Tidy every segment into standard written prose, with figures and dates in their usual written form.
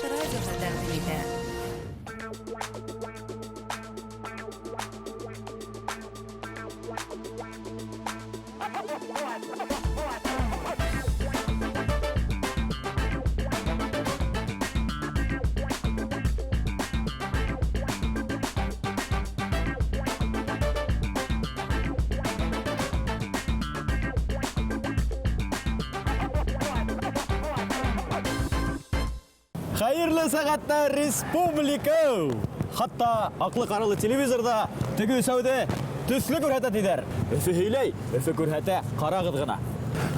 Чуваш радиоһы тәҡдим итә. Хәйерле сәғәттә, республика! Хатта аҡлы-ҡаралы телевизорҙа теге өсәүҙе төҫлө күрһәтә тиҙәр. Өфө һөйләй, Өфө күрһәтә, ҡарағыҙ ғына.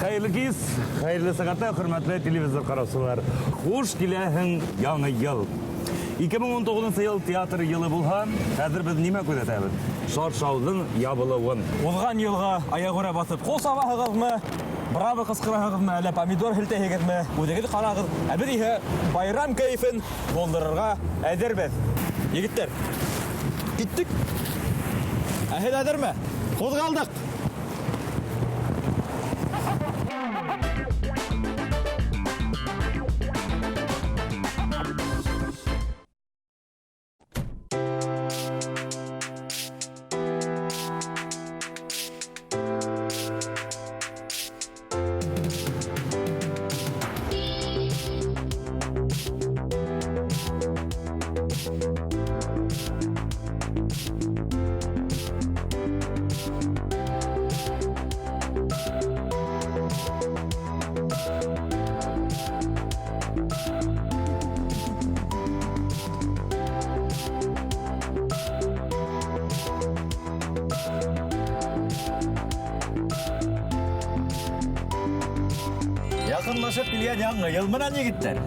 Хәйерле кис, хәйерле сәғәттә, хөрмәтле телевизор ҡараусылар. Хуш киләһең, яңы йыл. 2019 йыл театр йылы булһа, хәҙер беҙ нимә күҙәтәбеҙ? Шаршауҙың ябылыуын. Уҙған йылға аяғүрә баҫып ҡул сабаһығыҙмы, браво ҡысҡыраһығыҙмы, әллә помидор һелтәйһегеҙме, үҙегеҙ ҡарағыҙ. Ә беҙ иһә байрам кәйефен булдырырға әҙербеҙ. Егеттәр, киттек. Ә һеҙ әҙерме? Ҡуҙғалдыҡ. Яҡынлашып килгән яңы йыл менән, егеттәр.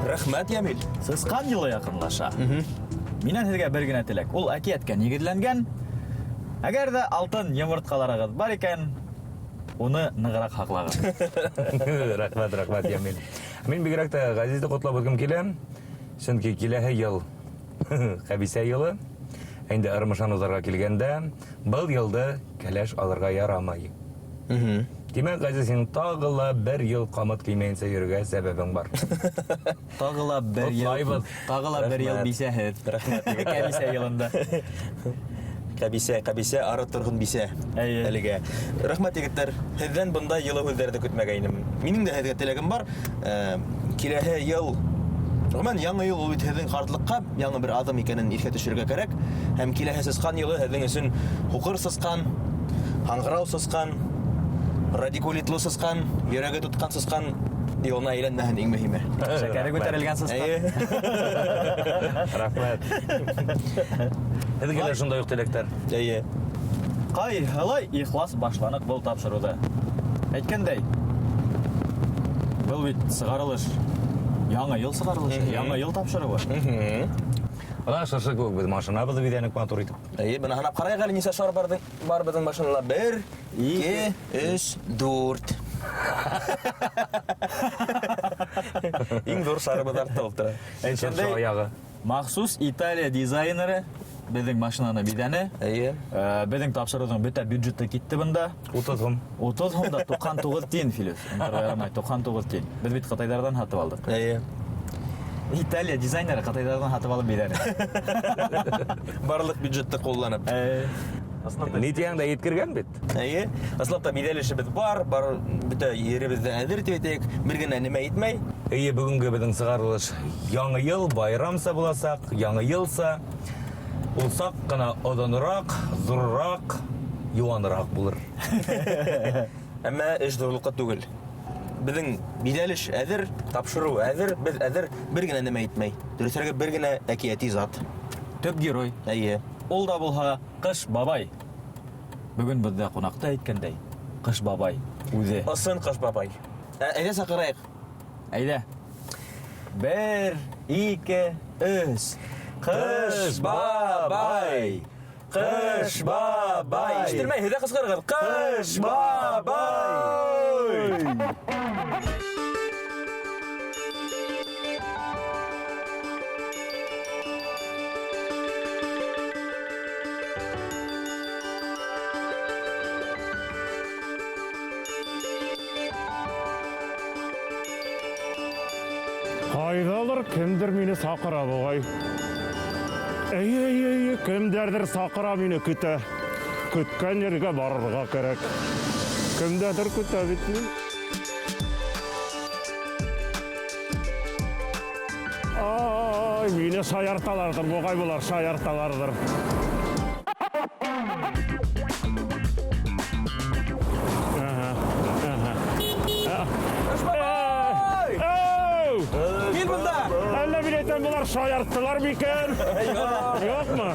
Рәхмәт, Ямил. Сысҡан йылы яҡынлаша. Минән һеҙгә бер генә теләк. Ул әкиәткә нигеҙләнгән. Әгәр ҙә алтын йомортҡаларығыҙ бар икән, уны нығыраҡ һаҡлағыҙ. Рәхмәт, рәхмәт, Ямил. Мин бигерәк тә Ғәзизде ҡотлап үткем килә. Сөнки киләһе йыл Хәбисә йылы. Инде ырмышан уҙарға килгәндә, был йылды кәләш алырға ярамай. Тимәк, Ғәзиз, һин тағы ла бер йыл ҡамыт кеймәйенсә йөрөргә сәбәбең бар. Тағы ла бер йыл, Ҡотлайбыҙ. тағы ла бер йыл Рәхмәт. бисәһеҙ. Рәхмәт. Кәбисә йылында. Кәбисә, кәбисә, ары торһон бисә. Эйе. Әлегә. Рәхмәт, егеттәр. Һеҙҙән бындай йылы һүҙҙәрҙе көтмәгәйнем. Минең дә һеҙгә теләгем бар. Киләһе йыл, ғөмүмән, яңы йыл ул бит һеҙҙең ҡартлыҡҡа яңы бер аҙым икәнен иҫкә төшөрөргә кәрәк. Һәм киләһе сысҡан йылы һеҙҙең өсөн һуҡыр сысҡан, һаңғырау сысҡан, радикулитлы сысҡан, йөрәге тотҡан сысҡан йылына әйләнмәһен иң мөһиме. Шәкәре күтәрелгән сысҡан. Эйе. Рәхмәт. Һеҙгә лә шундай уҡ теләктәр. Эйе. Ҡайһылай ихлас башланыҡ был тапшырыуҙы. Әйткәндәй, был бит сығарылыш. Яңы йыл сығарылышы, яңы йыл тапшырыуы. Бына шыршы кеүек беҙ машинабыҙҙы биҙәнек матур итеп. Эйе, бына һанап ҡарайыҡ әле нисә шар бар беҙҙең машинала. 1, 2, 3, 4. Иң ҙур шарыбыҙ артта булып тора. Шыршы аяғы. Махсус Италия дизайнеры беҙҙең машинаны биҙәне. Эйе. Беҙҙең тапшырыуҙың бөтә бюджеты китте бында. 30 һум. 30 һум да 99 тин, Филүс. Онотор ярамай, 99 тин. Беҙ бит ҡытайҙарҙан һатып алдыҡ. Эйе. Италия дизайнеры ҡытайҙарҙан һатып алып биҙәне. Барлыҡ бюджетты ҡулланып. Ни тиһәң дә еткергән бит. Эйе. Ысынлап та биҙәлешебеҙ бар, бар бөтә еребеҙ ҙә әҙер тип әйтәйек. Бер генә нәмә етмәй. Эйе, бөгөнгө беҙҙең сығарылыш яңы йыл байрамса буласаҡ, яңы йылса. Ул саҡ ҡына оҙонораҡ, ҙурыраҡ, йыуаныраҡ булыр. Әммә эш ҙурлыҡҡа түгел. Беҙҙең биҙәлеш әҙер, тапшырыу әҙер, беҙ әҙер, бер генә нәмә етмәй. Дөрөҫөрәге, бер генә әкиәти зат. Төп герой. Эйе. Ул да булһа Ҡыш бабай. Бөгөн беҙҙә ҡунаҡта әйткәндәй, Ҡыш бабай үҙе. Ысын Ҡыш бабай. Әйҙә саҡырайыҡ. Әйҙә. 1, 2, 3. Ҡыш бабай! Ҡыш бабай! Ишетелмәй, һеҙ ҙә ҡысҡырығыҙ. Ҡыш бабай! Ҡайҙалыр кемдер мине саҡыра буғай. Эйе, эйе, эйе, кемдәрҙер саҡыра мине көтә. Көткән ергә барырға кәрәк. Кемдәрҙер көтә бит мине. Ай, мине шаярталарҙыр, буғай былар шаярталарҙыр. Ага, ага. Ҡыш бабай! Әү! Кил бында! Әллә мин әйтәм, былар шаярттылар микән? Юҡмы?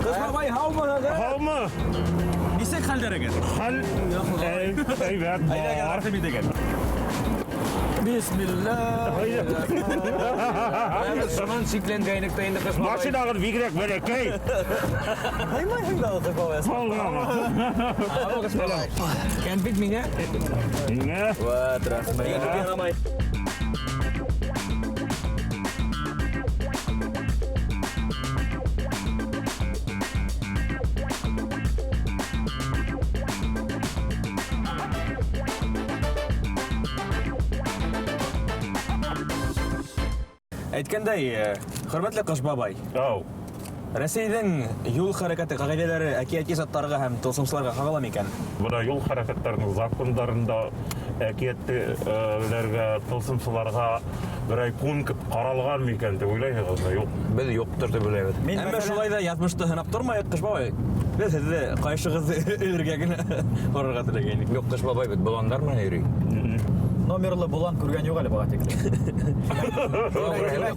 Ҡыш бабай, һаумыһығыҙ? Һаумы? Нисек хәлдәрегеҙ? Хәл әйбәт Әйҙәгеҙ, бар. рәхим итегеҙ. Бисмилла. Шунан шикләнгәйнек тә инде Ҡыш бабай. Машинағыҙ бигерәк бәләкәй. Һыймайһың да ул Ҡыш бабай. Булғанмы? Кәнфит миңә. Һиңә. Вот, рәхмәт. Әйткәндәй, хөрмәтле Ҡыш бабай, Ау. Рәсәйҙең юл хәрәкәте ҡағиҙәләре әкиәти заттарға һәм тылсымсыларға ҡағыла микән? Бына юл хәрәкәттәренең закондарында әкиәттеләргә, тылсымсыларға берәй пункт ҡаралған микән тип уйлайһығыҙмы? Юҡ. Беҙ юҡтыр тип уйлайбыҙ. Мин Әммә шулай ҙа яҙмышты һынап тормайыҡ, Ҡыш бабай. Беҙ һеҙҙе ҡайшығыҙҙы элергә генә һорарға теләгәйнек. Юҡ, Ҡыш бабай бит боландар менән йөрөй. Номерлы болан күргән юҡ әле быға тиклем.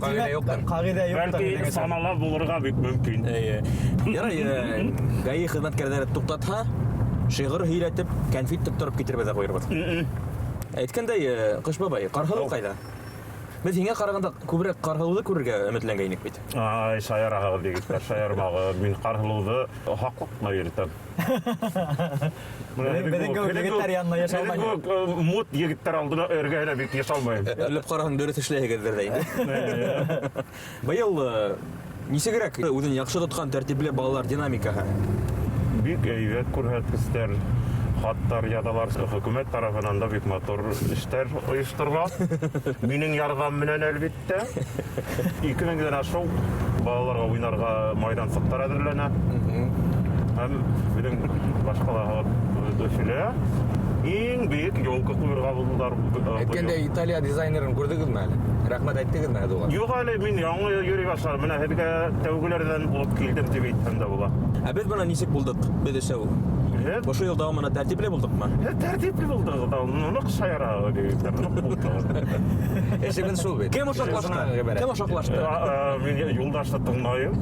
Ҡағиҙә юҡтыр. Ҡағиҙә юҡтыр. Бәлки санала булырға бик мөмкин. Эйе. Ярай, ГАИ хеҙмәткәрҙәре туҡтатһа, шиғыр һөйләтеп, кәнфит тоттороп китербеҙ ҙә ҡуйырбыҙ. Әйткәндәй, Ҡыш бабай, Ҡарһылыу ҡайҙа? Беҙ һиңә ҡарағанда күберәк Ҡарһылыуҙы күрергә өмөтләнгәйнек бит. Ай, шаяраһығыҙ, егеттәр, шаярмағыҙ. Мин Ҡарһылыуҙы һаҡлыҡ ҡына йөрөтәм. Беҙҙең кеүек егеттәр янына йыш алмай. Беҙҙең кеүек мут егеттәр алдына эргәһенә бик йыш алмайым. Белеп ҡараһаң, дөрөҫ эшләйһегеҙҙер ҙә инде. Быйыл нисегерәк үҙен яҡшы тотҡан тәртипле балалар динамикаһы? Бик әйбәт күрһәткестәр, хаттар яҙалар. Хөкүмәт тарафынан да бик матур эштәр ойошторола. Минең ярҙам менән, әлбиттә. Ике меңдән ашыу балаларға уйнарға майҙансыҡтар әҙерләнә. Һәм беҙҙең башҡала Өфөлә иң бейек елка ҡуйырға булдылар. Әйткәндәй, Италия дизайнерын күрҙегеҙме әле? Рәхмәт әйттегеҙме һеҙ уға? Юҡ әле, мин яңы йөрөй башланым. Бына һеҙгә тәүгеләрҙән булып килдем тип әйтһәм дә була. Ә беҙ бына нисек булдыҡ? Беҙ өсәү. Һеҙ? Ошо йыл дауамында тәртипле булдыҡмы? Һеҙ тәртипле булдығыҙ ҙа, ныҡ шаяраһығыҙ, егеттәр, ныҡ булдығыҙ. Эшебеҙ шул бит. Кем ошаҡлашты? Шунан ғибәрәт. Кем ошаҡлашты? Мин юлдашты тыңлайым.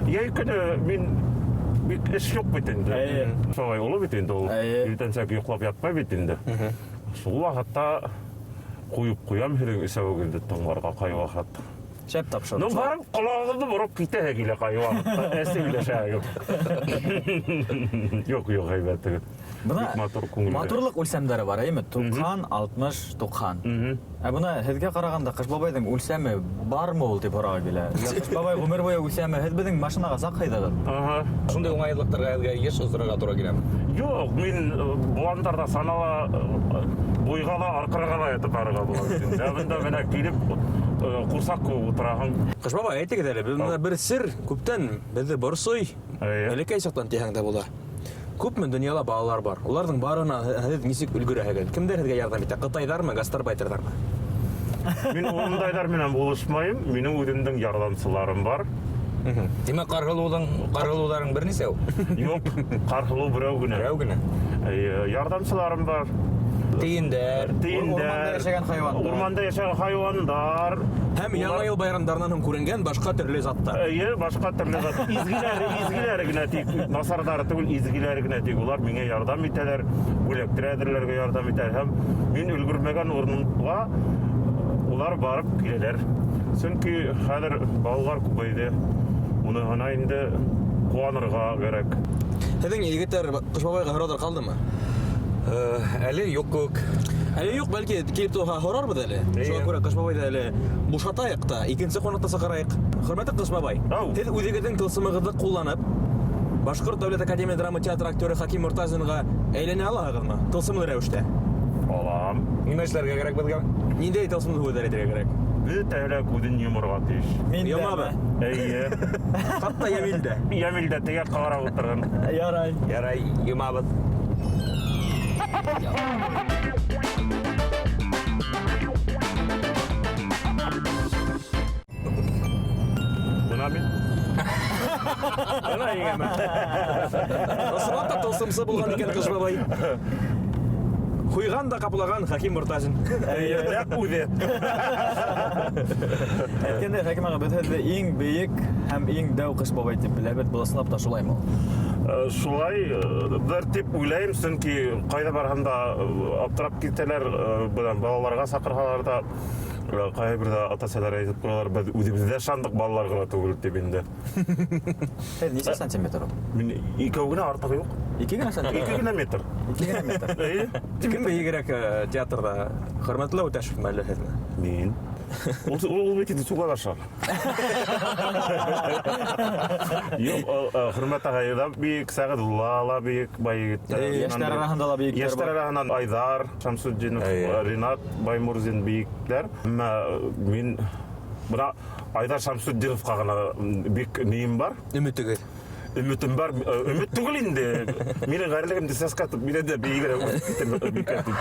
Йәй көнө мин бик эш юҡ бит инде. Эйе. Шулай оло бит инде ул. Эйе. Иртәнсәк йоҡлап ятмай бит инде. Шул ваҡытта ҡуйып ҡуям һеҙҙең өсәүегеҙҙе тыңларға ҡай ваҡыт. Шәп тапшырыу. Ну, барып ҡолағыңды бороп китәһе килә ҡай ваҡытта. Әсе һөйләшәһегеҙ. Юҡ, юҡ, һәйбәт түгел. Бына Бик матур күңелле. Матурлыҡ үлсәмдәре бар, әйеме? 90, 60, 90. Ә бына һеҙгә ҡарағанда Ҡыш бабайҙың үлсәме бармы ул тип һорағы килә. Йә, Ҡыш бабай ғүмер буйы үлсәме? Һеҙ беҙҙең машинаға саҡ һыйҙығыҙ. Шундай уңайлыҡтарға һеҙгә йыш осрарға тура киләме? Юҡ, мин боландарҙа санала буйға ла, арҡырыға ла ятып барырға була бит инде. Ә бында бына килеп, ҡурсаҡ кеүек ултыраһың. Ҡыш бабай, әйтегеҙ әле, беҙ бында бер сер күптән беҙҙе борсой. Бәләкәй саҡтан тиһәң дә була. Күпме донъяла балалар бар. Уларҙың барына һеҙ нисек өлгөрәһегеҙ? Кемдәр һеҙгә ярҙам итә? Ҡытайҙармы, гастарбайтерҙармы? Мин ундайҙар менән булышмайым. Минең үҙемдең ярҙамсыларым бар. Тимәк, ҡарһылыуҙарың бер нисәү? Юҡ, ҡарһылыу берәү генә. Берәү генә. Эйе, ярҙамсыларым бар. Тейендәр. Тейендәр. Урманда йәшәгән хайуандар. Урманда йәшәгән хайуандар. Һәм Яңа йыл байрамдарынан һуң күренгән башҡа төрлө заттар. Эйе, башҡа төрлө зат. Изгеләре, изгеләре генә тик, насарҙары түгел, изгеләре генә тик. Улар миңә ярҙам итәләр, бүләктәр әҙерләргә ярҙам итәләр. Һәм мин өлгөрмәгән урынға улар барып киләләр. Сөнки хәҙер балалар күбәйҙе. Уныһына инде ҡыуанырға кәрәк. Һеҙҙең егеттәр Ҡыш бабайға һорауҙар ҡалдымы? Әле юҡ кеүек. Әле юҡ, бәлки килеп тыуһа һорарбыҙ әле. Шуға күрә Ҡыш бабайҙы әле бушатайыҡ та, икенсе ҡунаҡты саҡырайыҡ. Хөрмәтле Ҡыш бабай, һеҙ үҙегеҙҙең тылсымығыҙҙы ҡулланып, Башҡорт дәүләт академия драма театры актеры Хаким Мортазинға әйләнә алаһығыҙмы? Тылсымлы рәүештә. Алам. Нимә эшләргә кәрәк беҙгә? Ниндәй тылсымлы һүҙҙәр әйтергә кәрәк? Бөтәһе лә күҙен йоморға тейеш. Мин дә. Йомабыҙ. Эйе. Хатта Йәмил дә. Йәмил дә теге яҡҡа ҡарап ултырған. Ярай. Ярай, йомабыҙ. Бына мин. Бына еңәме. Ысынлап та тылсымсы булған икән Ҡыш бабай. Ҡуйған да ҡаплаған Хәким Мортазин. Эйе, нәҡ үҙе. Әйткәндәй, Хәким ағай, беҙ һеҙҙе иң бейек һәм иң дәү Ҡыш бабай тип беләбеҙ. Был ысынлап та шулаймы ул? Шулайҙыр тип уйлайым, сөнки ҡайҙа барһам да аптырап китәләр, бынан балаларға саҡырһалар ҙа, ҡайһы берҙә ата-әсәләр әйтеп ҡуялар, беҙ үҙебеҙ ҙә ышандыҡ, балалар ғына түгел тип инде. Һеҙ нисә сантиметр ул? Мин икәү генә, артығы юҡ. Ике генә сантиметр? Ике генә метр. Ике генә метр. Эйе. Кем бейегерәк театрҙа? Хөрмәтле Үтәшевме әллә һеҙме? Мин. Ул бит инде суға баша. Юҡ, Хөрмәт ағай ҙа бейек, Сәғәҙулла ла бейек, бай егеттәр. Йәштәр араһында ла бейектәр Йәштәр бар. араһынан Айҙар Шамсутдинов, Ринат Баймурзин бейектәр. Әммә мин бына Айҙар Шамсутдиновҡа ғына бик нейем бар. Өмөтөгөҙ. Өмөтөм бар. Өмөт түгел инде. Минең ғәрлегемде сәскә атып, минән дә бейегерәк үҫеп китер микән тип.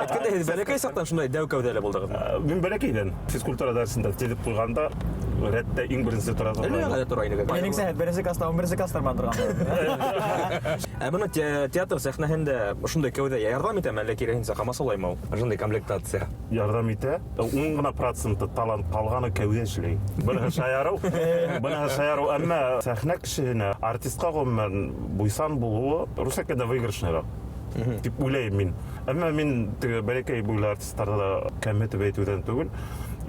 Әйткәндәй, һеҙ бәләкәй саҡтан шундай дәү кәүҙәле булдығыҙмы? Мин бәләкәйҙән физкультура дәресендә теҙеп ҡуйғанда рәттә иң беренсе тора торған. Әллә ҡайҙа тора инегеҙ? Минеңсә, һеҙ беренсе класста, ун беренсе класстар менән торғанһығыҙ. Ә бына театр сәхнәһендә ошондай кәүҙә ярҙам итәме, әллә киреһенсә ҡамасаулаймы ул? Ошондай комплектация. Ярҙам итә. Ун ғына проценты талант, ҡалғаны кәүҙә эшләй. Быныһы шаярыу, быныһы шаярыу. Әммә сәхнә кешеһенә, артистҡа ғөмүмән буйсан булыуы рус әйткәндә выигрышныйраҡ тип уйлайым мин. Әммә мин теге бәләкәй буйлы артистарҙы ла кәмһетеп әйтеүҙән түгел.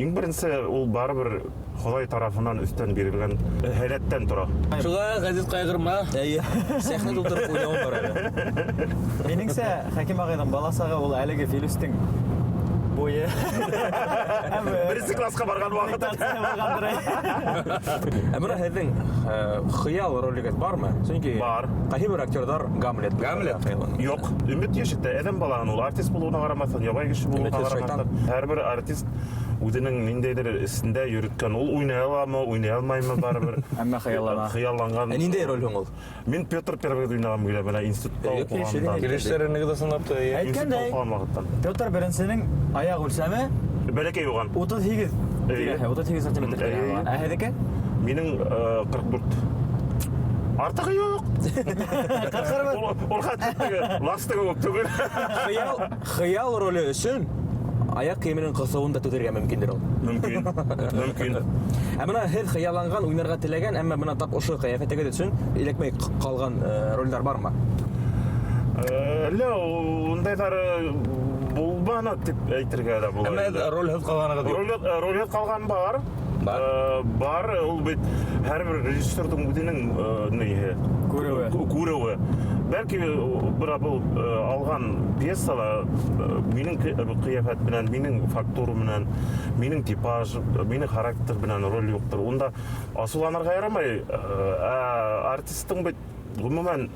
Иң беренсе ул барыбер Хоҙай тарафынан өҫтән бирелгән һәләттән тора. Шуға Ғәзиз ҡайғырма. Эйе, сәхнә тултырып уйнауым бар әле. Минеңсә, Хәким ағайҙың баласағы ул әлеге Филүстең буйы. Беренсе класҡа барған ваҡыты. Ә бына һеҙҙең хыял ролегеҙ бармы? Сөнки Бар. Ҡайһы бер актерҙар Гамлет. Гамлет? Юҡ. Өмөт йәшетә. Әҙәм балаһын ул артист булыуына ҡарамаҫтан, ябай кеше булыуына Өмөтһөҙ шайтан. ҡарамаҫтан, һәр бер артист үҙенең ниндәйҙер эсендә йөрөткән, ул уйнай аламы, уйнай алмаймы барыбер. Әммә хыяллана. Хыялланған. Ә ниндәй роль һуң ул? Мин Петр Первыйҙы уйнағым килә, бына институтта Эйе, уҡығандан. Килештәренегеҙ ысынлап та, эйе. Әйткәндәй, Институтта уҡыған ваҡыттан. Петр Беренсенең аяҡ үлсәме Бәләкәй булған. утыҙ һигеҙ Эйе. тирәһе, утыҙ һигеҙ сантиметр тирәһе Эйе. булған. Ә һеҙҙеке? Минең ҡырҡ дүрт. Артығы юҡ. Ҡырҡ Ул хәтле теге ластығы үк түгел. Хыял роле өсөн аяҡ кейеменең ҡыҫыуын да түҙергә мөмкиндер ул. Мөмкин, мөмкин. Ә бына һеҙ хыялланған, уйнарға теләгән, әммә бына тап ошо ҡиәфәтегеҙ өсөн эләкмәй ҡалған ролдәр бармы? Әллә ундайҙар булманы тип әйтергә лә була. Әммә ролһеҙ ҡалғанығыҙ юҡ. Ролһеҙ ҡалған бар. Бар. Бар, ул бит һәр бер режиссерҙың үҙенең ниһе? Күреүе. Күреүе. Бәлки бына был алған пьесала минең ҡиәфәт менән, минең фактура менән, минең типаж, минең характер менән роль юҡтыр. Унда асыуланырға ярамай. Ә артистың бит ғөмүмән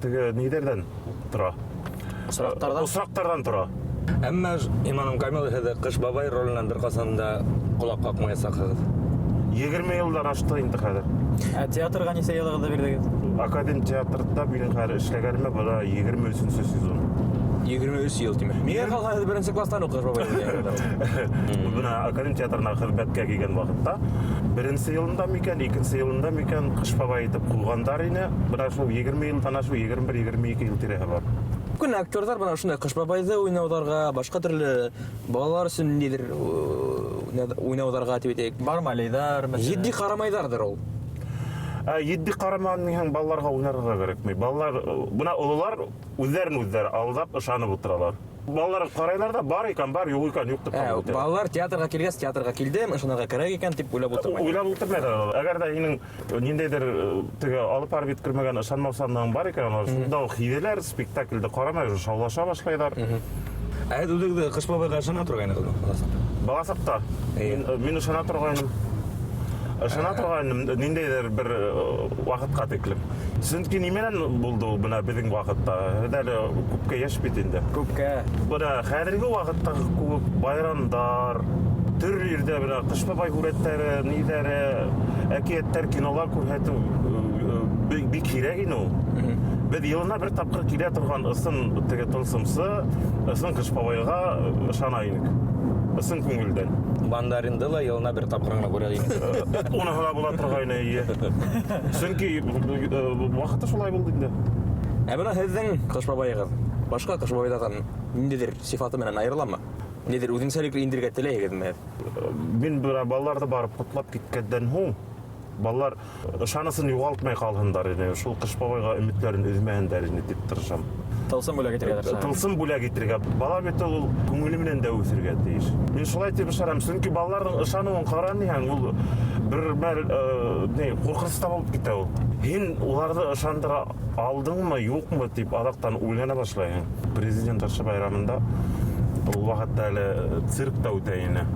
теге ниҙәрҙән тора? Осраҡтарҙан? Осраҡтарҙан тора. Әммә иманым камил, һеҙ Ҡыш бабай роленән бер ҡасан да ҡолаҡ ҡаҡмаясаҡһығыҙ. Егерме йылдан ашты инде хәҙер. Ә театрға нисә йылығыҙҙы бирҙегеҙ? Академ театрҙа минең хәҙер эшләгәнемә бына егерме өсөнсө сезон. Егерме өс йыл тиме? Миңә ҡалһа, һеҙ беренсе кластан уҡ Ҡыш бабай уйнайһығыҙ. Бына академ театрына хеҙмәткә килгән ваҡытта беренсе йылында микән, икенсе йылында микән Ҡыш бабай итеп ҡуйғандар ине. Бына шул егерме йылдан ашыу, егерме бер, егерме ике йыл тирәһе бар. Күп кенә актерҙар бына ошондай Ҡыш бабайҙы уйнауҙарға, башҡа төрлө балалар өсөн ниҙер уйнауҙарға тип әйтәйек. Бармалейҙар, мәҫәлән. Етди ҡарамайҙарҙыр ул. Етди ҡарамаған һәм балаларға уйнарға кәрәкмәй. Балалар, бына ололар үҙҙәрен үҙҙәре алдап ышанып ултыралар. Балалар ҡарайлар ҙа, бар икән, бар, юҡ икән, юҡ тип ҡабул итәләр. Балалар театрға килгәс, театрға килдем, ышанырға кәрәк икән тип уйлап ултырмай. Уйлап ултырмайҙар алар. Әгәр ҙә һинең ниндәйҙер теге алып барып еткермәгән ышанмаусанлығың бар икән, алар шунда уҡ һиҙәләр, спектаклде ҡарамай, уже шаулаша башлайҙар. Ә һеҙ үҙегеҙ Ҡыш бабайға ышана торғайнығыҙмы баласаҡта? Баласаҡта. Эйе. Мин ышана торғайным. Ышана торғайным ниндәйҙер бер ваҡытҡа тиклем. Сөнки нимәнән булды ул бына беҙҙең ваҡытта? Һеҙ әле күпкә йәш бит инде. Күпкә. Бына хәҙерге ваҡыттағы кеүек байрамдар, төрлө ерҙә бына Ҡыш бабай һүрәттәре, ниҙәре, әкиәттәр, кинолар күрһәтеү бик һирәк ине ул. Беҙ йылына бер тапҡыр килә торған ысын теге тылсымсы, ысын Ҡыш бабайға ышана инек. Ысын күңелдән. Мандаринды ла йылына бер тапҡыр ғына күрә инек. Уныһы ла була торғайны, эйе. Сөнки ваҡыты шулай булды инде. Ә бына һеҙҙең Ҡыш бабайығыҙ башҡа Ҡыш бабайҙарҙан ниндәйҙер сифаты менән айырыламы? Ниндәйҙер үҙенсәлекле индерергә теләйһегеҙме һеҙ? Мин бына балаларҙы барып ҡотлап киткәндән һуң балалар ышанысын юғалтмай ҡалһындар ине, шул Ҡыш бабайға өмөттәрен өҙмәһендәр ине тип тырышам. Тылсым бүләк итергә тырышам. Тылсым бүләк итергә. Бала бит ул күңеле менән дә үҫергә тейеш. Мин шулай тип ышанам, сөнки балаларҙың ышаныуын ҡараниһәң, ул бер мәл ни, ҡурҡыныс та булып китә ул. Һин уларҙы ышандыра алдыңмы, юҡмы тип аҙаҡтан уйлана башлайһың. Президент Аршы байрамында ул ваҡытта әле цирк та үтә ине.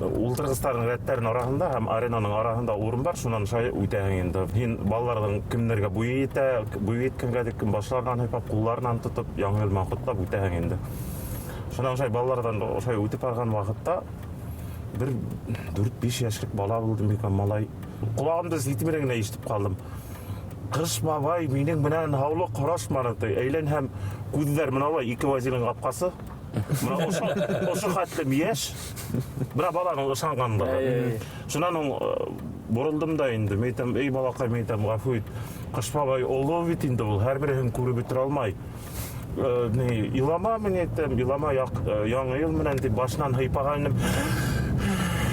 Ултырғыстарҙың рәттәренең араһында һәм аренаның араһында урын бар, шунан шай үтәһең инде. Һин балаларҙың кемдәргә буйы етә, буйы еткәнгә тиклем башларынан һыйпап, ҡулларынан тотоп, яңы йыл менән ҡотлап үтәһең инде. Шунан шай балаларҙан шай үтеп барған ваҡытта бер дүрт-биш йәшлек бала булды микән, малай. Ҡолағымды ситемерәк генә ишетеп ҡалдым. Ҡыш бабай минең менән һаулыҡ һорашманы, ти. Әйләнһәм, күҙҙәр бына улай ике вазилың ҡапҡасы. Бына ошо хәтлем йәш. Бына баланың ышанғанлығы. Шунан һуң боролдом да инде. Мин әйтәм, эй балаҡай, мин әйтәм, ғәфү ит. Ҡыш бабай оло бит инде ул, һәр береһен күреп бөтөрә алмай. Ни, илама, мин әйтәм, илама яңы йыл менән тип башынан һыйпаған инем.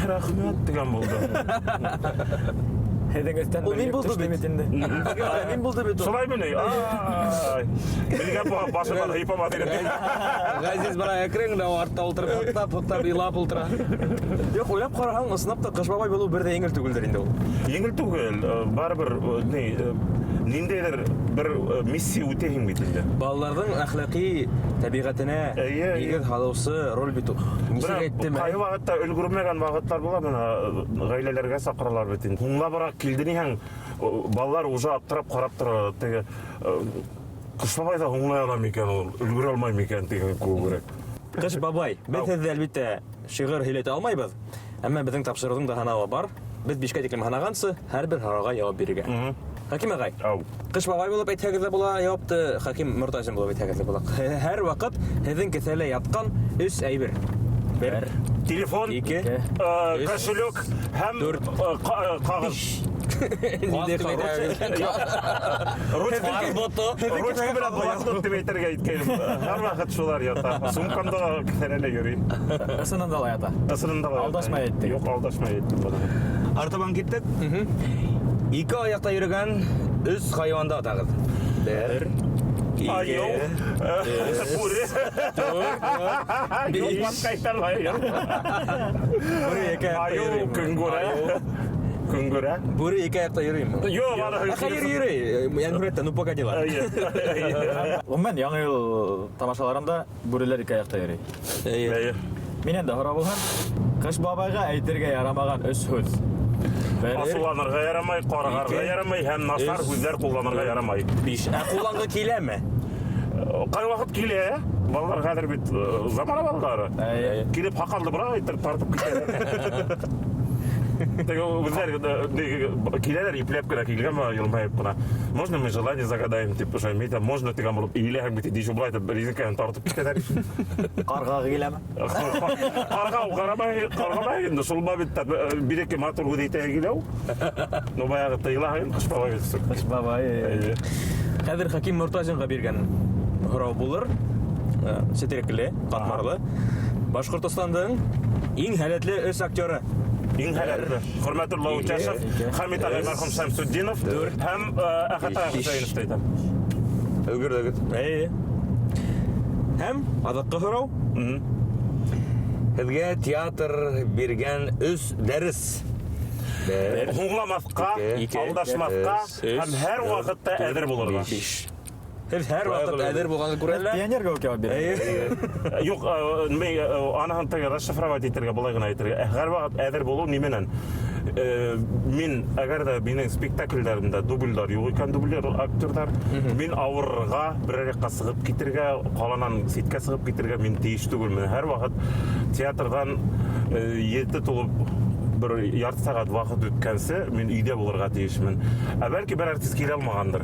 Рәхмәт тигән булды. Һеҙҙең өҫтән Ул мин бер булды төштө бит. бит инде. Мин булды бит ул. Шулай мени? Ай. Белгән булған башынан һыйпама тигән. Ғәзиз бара әкрен генә артта ултырып, һыҡтап-һыҡтап илап ултыра. Юҡ, уйлап ҡараһаң, ысынлап та Ҡыш бабай булыу бер ҙә еңел түгелдер инде ул. Еңел түгел, барыбер, ни, ниндәйҙер бер миссия үтәһең бит инде. Балаларҙың әхлаҡи тәбиғәтенә Эйе, эйе. нигеҙ һалыусы роль бит ул. Нисек Бына әйттем, ә? ҡайһы ваҡытта өлгөрмәгән ваҡыттар була, бына ғаиләләргә саҡыралар бит инде. Һуңлабыраҡ килде ниһәң, балалар уже аптырап ҡарап тора, теге, Ҡыш бабай ҙа һуңлай ала микән ул, өлгөрә алмай микән тигән кеүегерәк. Ҡыш бабай, беҙ Ау. һеҙҙе әлбиттә шиғыр һөйләтә алмайбыҙ, әммә беҙҙең тапшырыуҙың да һанауы бар. Беҙ бишкә тиклем һанағансы, һәр бер һорауға яуап бирергә. Хәким ағай, Ау. Ҡыш бабай булып әйтһәгеҙ ҙә була, яуапты Хәким Мортазин булып әйтһәгеҙ ҙә була. Һәр ваҡыт һеҙҙең кеҫәлә ятҡан өс әйбер. Бер, Телефон, ике, Э, өс, кошелек һәм, дүрт, ҡағыҙ. Ниндәй ҡағыҙ? Ручка. Ручка менән блокнот тип әйтергә иткәйнем. Һәр ваҡыт шулар ята. Сумкамда ла кеҫәлә йөрөй. Ысынында ла ята. Ысынында ла ята. Алдашмай әйттек. Юҡ, алдашмай әйттем быны. Артабан киттек. Ике аяҡта йөрөгән өс хайуанды атағыҙ. Бер, ике, Айыу, бүре. дүрт, Юҡ, биш. башҡа әйтә алмайым. Бүре ике аяҡта Айыу, йөрөймө? көнгүрә. Көнгүрә. Бүре ике аяҡта йөрөймө? Юҡ, аны Ә, хәйер йөрөй. Йән һүрәттә, ну погоди ла. Эйе. Ғөмүмән, яңы йыл тамашаларында бүреләр ике аяҡта йөрөй. Эйе. Эйе. Минән дә һорау булһын. Ҡыш бабайға әйтергә ярамаған өс һүҙ. Бер, Асыуланырға ярамай, ҡарғарға Ике, ярамай һәм насар өс, һүҙҙәр ҡулланырға ярамай. Биш. Ә ҡулланғы киләме? Ҡай ваҡыт килә? Балалар хәҙер бит, замана балалары. Эйе. Килеп һаҡалды бер әйтеп тартып китә. Теге үҙҙәре, киләләр, ипләп кенә килгән бала, йылмайып ҡына. Можно мы желание загадаем, тип, ошо мин әйтәм, можно тигән булып, ийләһәң бит, еще былай итеп резинкаһын тартып китәләр. Ҡарғағы киләме? Ҡарға ҡарамай, ҡарғамай инде, шул моментта бер-ике матур һүҙ әйтәһе килә ул. Ну, баяғы тыйылаһың, Ҡыш бабай бит. Ҡыш бабай. Эйе. Хәҙер Хәким Мортазинға биргән һорау булыр. Сетерекле, ҡатмарлы. Башҡортостандың иң һәләтле өс актеры. Иң һәләтле. Хөрмәтулла Ике, Үтәшев, ике, Хәмит ағай мәрхүм Шәмсетдинов дүрт, һәм, Әхәт ағай биш. Хөсәйенов та әйтәм. Өлгөрҙөгөҙ. Эйе. Һәм аҙаҡҡы һорау. Һеҙгә театр биргән өс дәрес. Бер, Һуңламаҫҡа, ике, алдашмаҫҡа өс, һәм һәр дүрт, ваҡытта әҙер булырға. биш. Һеҙ һәр ваҡыт әҙер булғанды күрәләр. Пионерға үк яуап бирә. Эйе. Юҡ, аныһын теге расшифровать итергә, былай ғына әйтергә. Һәр ваҡыт әҙер булыу нименән? Мин, әгәр ҙә минең спектаклдәремдә дубльдар юҡ икән, дублер актерҙар, мин ауырырға, берәр яҡҡа сығып китергә, ҡаланан ситкә сығып китергә мин тейеш түгелмен. Һәр ваҡыт театрҙан 7 тулып бер ярты сәғәт ваҡыт үткәнсе мин өйҙә булырға тейешмен. Ә бәлки бер артист килә алмағандыр,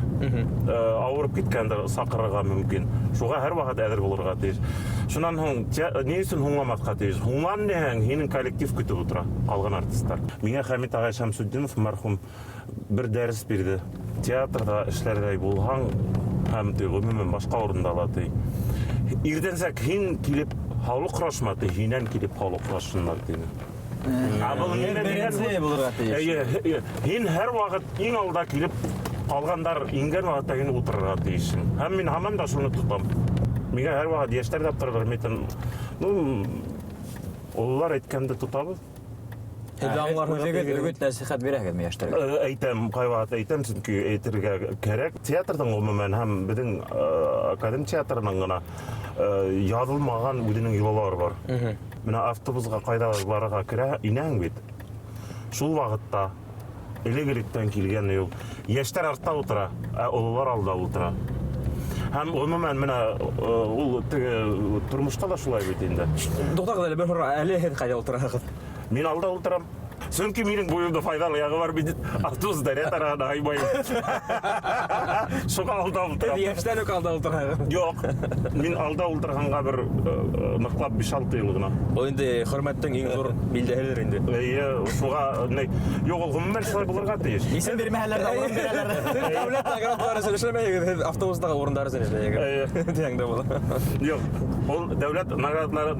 ауырып киткәндер, саҡырырға мөмкин. Шуға һәр ваҡыт әҙер булырға тейеш. Шунан һуң ни өсөн һуңламаҫҡа тейеш? Һуңлан тиһәң, һинең коллектив көтөп ултыра, ҡалған артистар. Миңә Хәмит ағай Шәмсутдинов мәрхүм бер дәрес бирҙе. Театрҙа эшләрҙәй булһаң, һәм ти, ғөмүмән башҡа урында ла ти. Иртәнсәк һин килеп һаулыҡ һорашма ти, һинән килеп һаулыҡ һорашһындар тине. Ә был нимә тигән Беренсе һүҙ? булырға тейеш. Эйе, эйе. Һин һәр ваҡыт иң алда килеп ҡалғандар ингән ваҡытта һин ултырырға тейешһең. Һәм мин һаман да шуны тотам. Миңә һәр ваҡыт йәштәр ҙә торалар, мин әйтәм, ну, ололар әйткәнде тотабыҙ. Һеҙ аңларһығыҙ Үҙегеҙ тигән. өгөт нәсихәт бирәһегеҙме йәштәргә? Әйтәм, ҡайваҡыт әйтәм, сөнки әйтергә кәрәк. Театрҙың ғөмүмән һәм беҙҙең академ театрының ғына яҙылмаған үҙенең йолалары бар. Менә автобусға ҡайҙа барырға керә, инәһең бит. Шул ваҡытта элек-электән килгән юл. Йәштәр артта ултыра, ә ололар алда ултыра. Һәм ғөмүмән менә ул теге тормошта ла шулай бит инде. Туҡтағыҙ әле, бер һорау, әле һеҙ ҡайҙа ултыраһығыҙ? Мин алда ултырам. Сөнки минең буйымда файҙалы яғы бар бит. Автобус дәрә тараһына һыймайым. Шуға алда ултырам. Һеҙ йәштән үк алда ултыраһығыҙ? Юҡ. Мин алда ултырғанға бер ныҡлап биш-алты йыл ғына. Был инде хөрмәттең иң ҙур билдәһелер инде. Эйе, шуға ни, юҡ, ул ғөмүмән шулай булырға тейеш. Исем бирмәһәләр ҙә урын бирәләр. Һеҙ дәүләт наградалары өсөн эшләмәйһегеҙ, һеҙ автобустағы урындар өсөн эшләйһегеҙ. Эйе. Тиһәң дә була. Юҡ, ул дәүләт наградаларын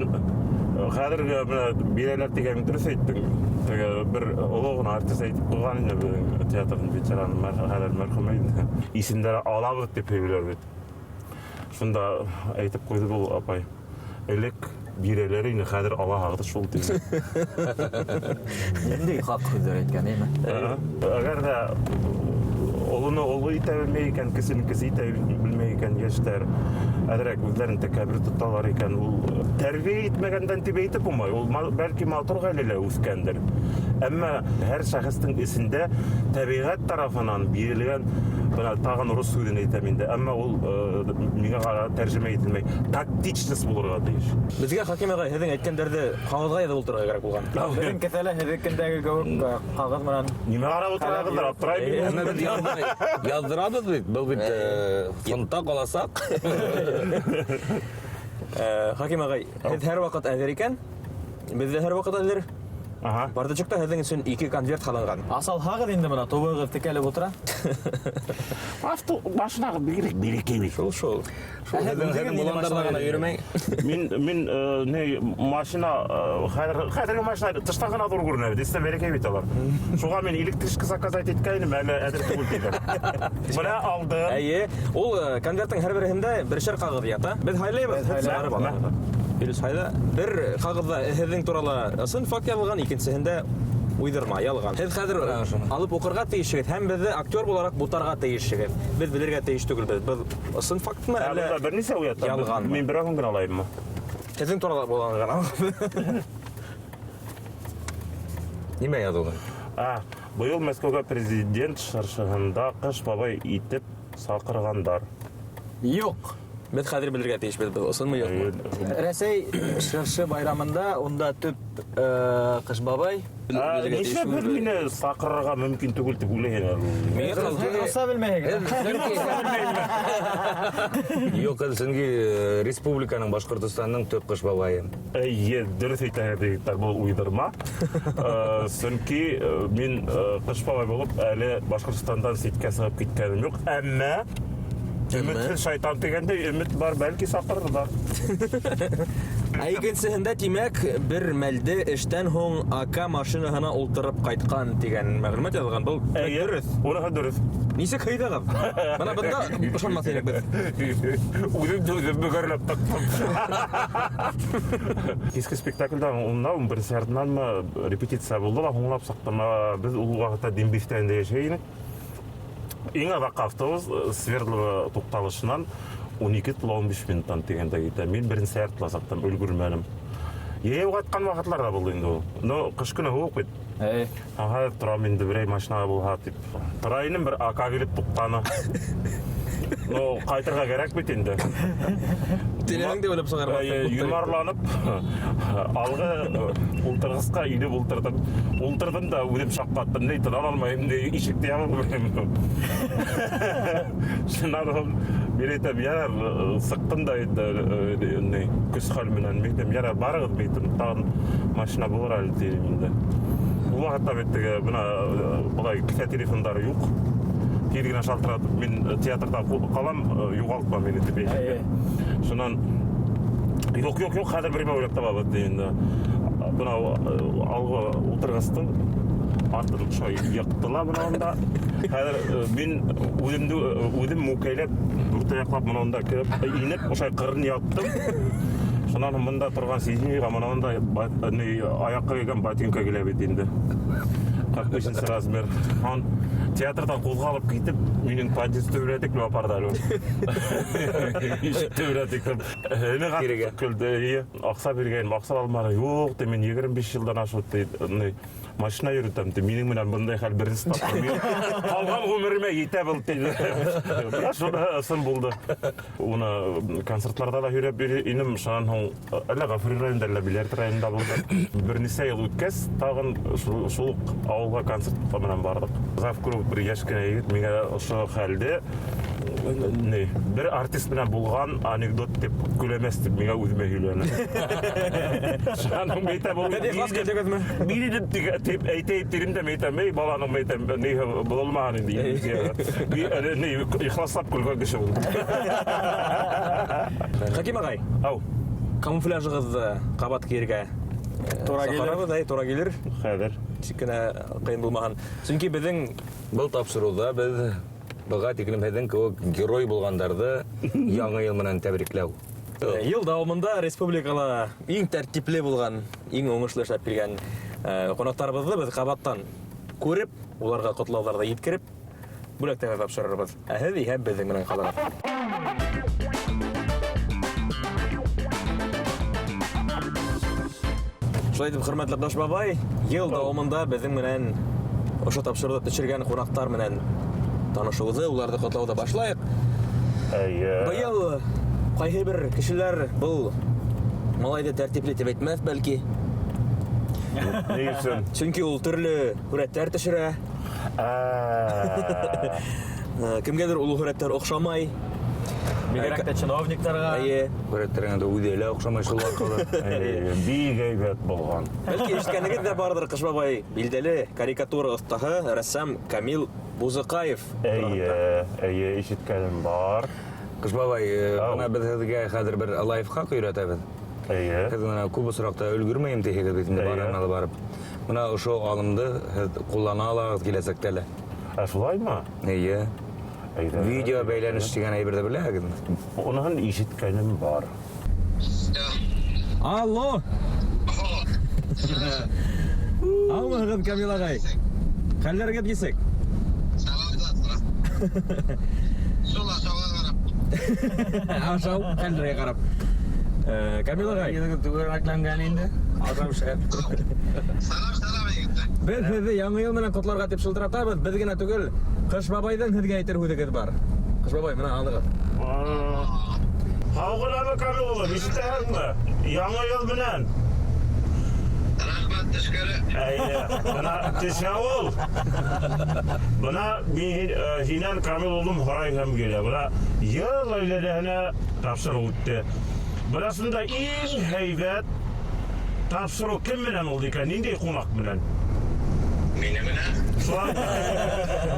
хәҙерге менә бирәләр тигән дөрөҫ әйттең. Теге бер оло ғына артист әйтеп ҡуйған инде беҙҙең театрҙың ветераны, хәҙер мәрхүм инде. Исемдәре алабыҙ тип һөйләр бит. Шунда әйтеп ҡуйҙы был апай. Элек бирәләр ине, хәҙер алаһығыҙ шул тине. Ниндәй хаҡ һүҙҙәр әйткән, әйме? Әгәр ҙә олоно оло итә белмәй икән, кесене кесе итә белмәй икән йәштәр, әҙерәк үҙҙәрен тәкәббер тоталар икән, ул тәрбиә итмәгәндән тип әйтеп булмай. Ул бәлки матур ғаиләлә үҫкәндер. Әммә һәр шәхестең эсендә тәбиғәт тарафынан бирелгән, бына тағын рус һүҙен әйтәм инде, әммә ул миңә ҡара тәржемә ителмәй, тактичность булырға тейеш. Беҙгә Хаким ағай һеҙҙең әйткәндәрҙе ҡағыҙға яҙып ултырырға кәрәк булған. Беҙҙең кеҫәлә һеҙҙекендәге кеүек ҡағыҙ менән. Нимә ҡарап ултыраһығыҙҙыр, аптырай бит. Әммә беҙ яҙҙырабыҙ бит, был бит фонтта ҡаласаҡ. Хаким ағай, һеҙ һәр ваҡыт әҙер икән, беҙ ҙә һәр ваҡыт әҙер. Бардачокта һеҙҙең өсөн 2 конверт һалынған. Асалһағыҙ инде бына тубығыҙ текәлеп ултыра. Авто машинаға бигерәк бәләкәй бит. Шул, шул. Шул һеҙҙең боландарҙа ғына йөрөмәй. Мин не, машина хәҙерге машина тыштан ғына ҙур күренә бит, эстән бәләкәй бит алар. Шуға мин электричка заказать иткәйнем, әле әҙер түгел тиҙәр. Бына алдым. Эйе, ул конверттың һәр береһендә бершәр ҡағыҙ ята. Беҙ һайлайбыҙ, Беҙ һайлайбыҙ. сығарып алабыҙ. Дөрөҫ һайла. Бер ҡағыҙҙа һеҙҙең турала ысын факт яҙылған, икенсеһендә уйҙырма, ялған. Һеҙ хәҙер алып уҡырға тейешһегеҙ һәм беҙҙе актер булараҡ бутарға тейешһегеҙ. Беҙ белергә тейеш түгелбеҙ. Беҙ ысын фактмы, Ә, әллә бында бер нисә уята? ялғанмы? Мин берәүһен генә алайыммы? Һеҙҙең турала булған ғына. Нимә яҙылған? Быйыл Мәскәүгә президент шыршыһында Ҡыш бабай итеп саҡырғандар. Юҡ. Беҙ хәҙер белергә тейешбеҙ, был ысынмы, юҡмы? Рәсәй шыршы байрамында унда төп Ҡыш бабай. Нишләп беҙ мине саҡырырға мөмкин түгел тип уйлайһың әле? Миңә ҡалды. Һеҙ русса белмәйһегеҙ. Юҡ, һеҙ сөнки республиканың, Башҡортостандың төп Ҡыш бабайы. Эйе, дөрөҫ әйтәһегеҙ, егеттәр, был уйҙырма. Сөнки мин Ҡыш бабай булып әле Башҡортостандан ситкә сығып киткәнем юҡ, әммә Өмөтһөҙ шайтан тигәндәй, өмөт бар, бәлки саҡырырҙар. Ә икенсеһендә, тимәк, бер мәлде эштән һуң АК машинаһына ултырып ҡайтҡан тигән мәғлүмәт яҙылған. Был Эйе, дөрөҫ. Уныһы дөрөҫ. Нисек һыйҙығыҙ? Бына бында ышанмаҫ инек беҙ. Үҙем дә үҙем бөгәрләп таптым. Киске спектаклдә унда ун беренсе яртынанмы репетиция булды ла, һуңлап сыҡтым. Беҙ ул ваҡытта Дембифтәндә йәшәй инек. Иң аҙаҡ автобус Свердлова туҡталышынан ун ике тула ун биш минуттан тигәндә китә. Мин беренсе яртыла сыҡтым, өлгөрмәнем. Йәйәү ҡайтҡан ваҡытлар ҙа булды инде ул. Но ҡыш көнө һыуыҡ бит. Әй. Ага, торам инде берәй машина булһа дип. Тора инем, бер АК килеп туҡтаны. Ну, ҡайтырға кәрәк бит инде. Теләһәң дә уйлап сығарма. Әйе, йомарланып алғы ултырғысҡа инеп ултырҙым. Ултырҙым да үҙем шаҡ ҡаттым. Ни тына алмайым, ни ишекте яба алмайым. Шунан һуң мин әйтәм, ярар, сыҡтым да инде, ни, көс хәл менән. Мин әйтәм, ярар, барығыҙ, мин әйтәм, тағын машина булыр әле тием инде. Ул ваҡытта бит теге, бына былай кеҫә телефондары юҡ. Тиҙ генә шалтыратып, мин театрҙа ҡалам, юғалтма мине тип әйтергә. Шунан юҡ, юҡ, юҡ, хәҙер бер уйлап табабыҙ ти инде. Бына алғы ултырғыстың артын шулай йыҡты ла бына унда. Хәҙер мин үҙемде үҙем мүкәйләп, дүрт аяҡлап бына унда кереп, инеп, ошай ҡырын яттым. Шунан һуң бында торған сиденьеға бына унда ни, аяҡҡа кейгән ботинка килә бит инде. 45 размер. Һан театрҙан ҡуҙғалып китеп, минең подъезд төбөнә тиклем апарҙы әле ул. Ишек төбөнә тиклем. Эне Кирегә. көлдө, эйе. Аҡса биргәйнем, аҡса алманы. Юҡ, ти, мин 25 йылдан ашыу, ти, ни, машина йөрөтәм, ти, минең менән бындай хәл беренсе тапҡыр. Мин ҡалған ғүмеремә етә был, ти. Бына шуны ысын булды. Уны концертларҙа ла һөйләп йөрөй инем. Шунан һуң әллә Ғафури районында, әллә Биләр районында булды. Бер нисә йыл үткәс, тағын шул уҡ ауылға концерт менән барҙыҡ. Завклуб бер йәш кенә егет миңә ошо хәлде ни, бер артист менән булған анекдот тип көләмәс тип миңә үҙемә һөйләне. Шунан һуң мин әйтәм, ул Һеҙ ихлас көлдөгөҙмө? Мин инем тип әйтәйем тирем дә, мин әйтәм, эй, баланың, мин әйтәм, ни булмаған инде. Ни, ихласлап көлгән кеше булды. Хәким ағай. Ау. Камуфляжығыҙҙы ҡабат кейергә Тура килер. саҡырабыҙ, әй, тура килер. Хәҙер. Нисек кенә ҡыйын булмаһын. Сөнки беҙҙең был тапшырыуҙа беҙ быға тиклем һеҙҙең кеүек герой булғандарҙы яңы йыл менән тәбрикләү. Йыл дауамында республикала иң тәртипле булған, иң уңышлы эшләп килгән ҡунаҡтарыбыҙҙы беҙ ҡабаттан күреп, уларға ҡотлауҙарҙы еткереп, бүләктәрҙе тапшырырбыҙ. Ә һеҙ иһә беҙҙең менән ҡалығыҙ. Шулай итеп, хөрмәтле Ҡыш бабай, йыл дауамында беҙҙең менән ошо тапшырыуҙа төшөргән ҡунаҡтар менән танышыуҙы, уларҙы ҡотлауҙы башлайыҡ. Әйе. Быйыл ҡайһы бер кешеләр был малайҙы тәртипле тип әйтмәҫ, бәлки. Ни өсөн? Сөнки ул төрлө һүрәттәр төшөрә. Кемгәлер ул һүрәттәр оҡшамай. Бигерәк тә чиновниктарға. Әйе. Һүрәттәр инде үҙе лә оҡшамай шул арҡала. Әйе, бик әйбәт булған. Бәлки ишеткәнегеҙ дә барҙыр, Ҡыш бабай билдәле карикатура оҫтаһы, рәссам Камил Бузыҡаев. Әйе, әйе, ишеткәнем бар. Ҡыш бабай, Ау. бына беҙ һеҙгә хәҙер бер лайфхак өйрәтәбеҙ. Әйе. Һеҙ бына күп осраҡта өлгөрмәйем тиһегеҙ бит инде, Әйе. барыһына ла барып. Бына ошо алымды һеҙ ҡуллана алаһығыҙ киләсәктә лә. Ә шулаймы? Эйе. Әйҙә. Видео бәйләнеш тигән әйберҙе беләһегеҙме? Уныһын ишеткәнем бар. Алло. Һаумыһығыҙ, Камил ағай? Хәлдәрегеҙ нисек? Шул ашауға ҡарап. Ашау хәлдәргә ҡарап. Камил ағай, Түгәрәкләнгән инде. Ашау шәп. Сәләм, сәләм, егеттәр. беҙ һеҙҙе яңы йыл менән ҡотларға тип шылтыратабыҙ. Беҙ генә түгел, Ҡыш бабайҙың һеҙгә әйтер һүҙегеҙ бар. Ҡыш бабай, бына алығыҙ. Һау ғынамы, Камил улым, ишетәһеңме? Яңы йыл менән. Рәхмәт, төшкөрө. Әйе, бына төшә ул. Бына мин һинән, Камил улым, һорайһым килә. Бына йыл әйләнәһенә тапшырыу үтте. Бына шунда иң һәйбәт тапшырыу кем менән булды икән? Ниндәй ҡунаҡ менән? Мине менән. Шулай.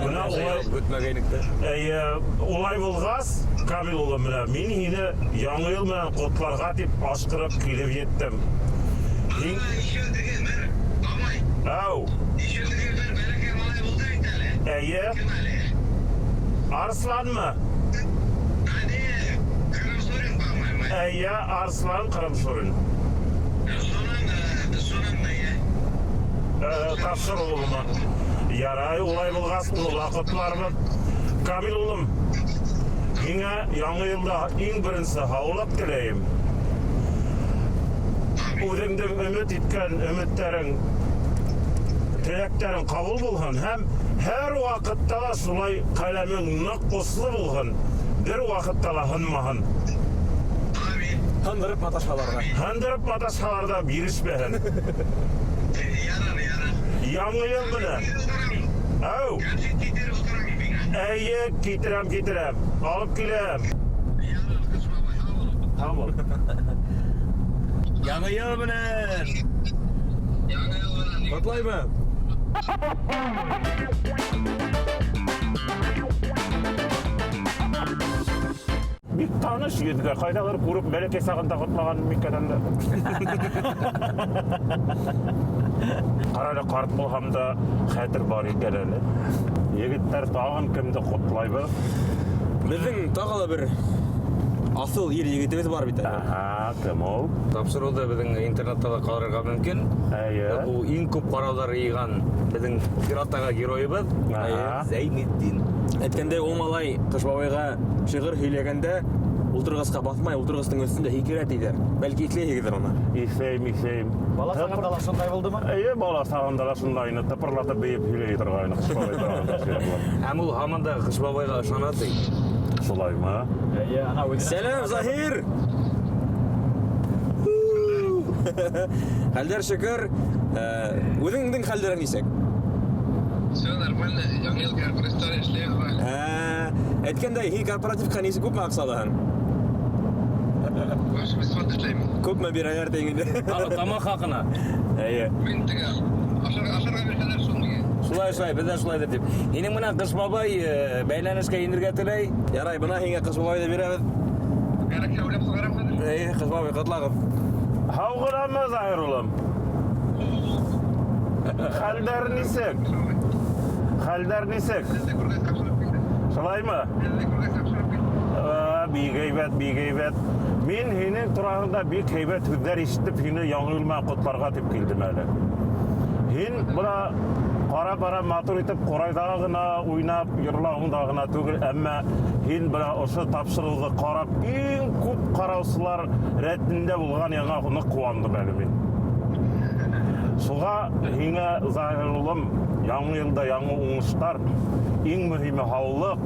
Бына улай Көтмәгәйнек тә. Әйе, улай булғас, Камил улым, менә мин һине яңы йыл менән ҡотларға тип ашҡырып килеп еттем. Һин Еще теге бер, бабай, Ау, еще теге бер бәләкәй малай булды бит әле. әйе, Кем әле? Арсланмы? Әне, Ҡырымсурин, по-моему. Әйе, Арслан Ҡырымсурин. Шунан, шунан әйе. Тапшыр улыма. Ярай, улай булғас, уны ла ҡотларбыҙ. Камил улым, һиңә яңы йылда иң беренсе һаулыҡ теләйем. Үҙеңдең өмөт иткән өмөттәрең Теләктәрең ҡабул булһын һәм һәр ваҡытта ла шулай ҡәләмең ныҡ осло булһын, бер ваҡытта ла һынмаһын. Амин. Һындырып маташһалар ҙа. Һындырып маташһалар ҙа бирешмәһен. Ярар, ярар. Яңы йыл менән. Әү. Кәнфит китереп ултыраң миңә. Әйе, китерәм, китерәм. Алып киләм. Ярар, Ҡыш бабай, һау бул. Һау бул. Яңы йыл менән! Яңы йыл менән. Ҡотлайбыҙ. Бик таныш йөҙгә, ҡайҙалыр күреп, бәләкәй сағында ҡотлаған микән әллә? Ҡара әле, ҡарт булһам да, хәтер бар икән әле. Егеттәр, тағын кемде ҡотлайбыҙ? Беҙҙең тағы ла бер аҫыл ир егетебеҙ бар бит әле. Аһа, кем ул? Тапшырыуҙы беҙҙең интернетта ла ҡалырға мөмкин. Әйе. Ул иң күп ҡарауҙар йыйған беҙҙең сираттағы геройыбыҙ Аһа. Зәйнетдин. Әйткәндәй, ул малай Ҡыш бабайға шиғыр һөйләгәндә ултырғысҡа баҫмай, ултырғыстың өҫтөндә һикерә тиҙәр. Бәлки иҫләйһегеҙҙер уны. Иҫләйем, иҫләйем. Бала сағында ла шундай булдымы? Эйе, бала сағында ла шундай ине, тыпырлатып бейеп һөйләй торғайны Ҡыш бабай тураһында шиғырлар. Һәм ул һаман да Ҡыш бабайға ышана ти. Шулаймы? Эйе, ана үҙенә. Сәләм, Заһир! Хәлдәр шөкөр. Үҙеңдең хәлдәрең нисек? Все нормально. Яңы йыл корпоративтар эшләйбеҙ. Әйткәндәй, һин корпоративҡа нисек күпме аҡса алаһың? Вообще бесплатно эшләйем. Күпме бирәләр тиң инде? Тамаҡ хаҡына. Эйе. Мин теге ашарға бирһәләр шул миңә. Шулай, шулай, беҙ ҙә шулайҙыр тип. Һинең менән Ҡыш бабай бәйләнешкә инергә теләй. Ярай, бына һиңә Ҡыш бабайҙы бирәбеҙ. Кәрәкһә уйлап сығарам хәҙер. Эйе, Ҡыш бабай, ҡотлағыҙ. Һау ғынамы, Заһир улым? Хәлдәр нисек? Хәлдәр нисек? Һеҙҙе күргәс тапшырып килде. Шулаймы? Һеҙҙе күргәс тапшырып килде. Бик һәйбәт, бик һәйбәт. Мин һинең тураһында бик һәйбәт һүҙҙәр ишетеп, һине яңы йыл менән ҡотларға тип килдем әле. Һин бына ҡара-бара матур итеп ҡурайҙа ғына уйнап, йырлауыңда ғына түгел, әммә һин бына ошо тапшырыуҙы ҡарап, иң күп ҡараусылар рәтендә булған яңа ныҡ ҡыуандым әле мин. Шуға һиңә, Заһир улым, яңы йылда яңы уңыштар, иң мөһиме һаулыҡ.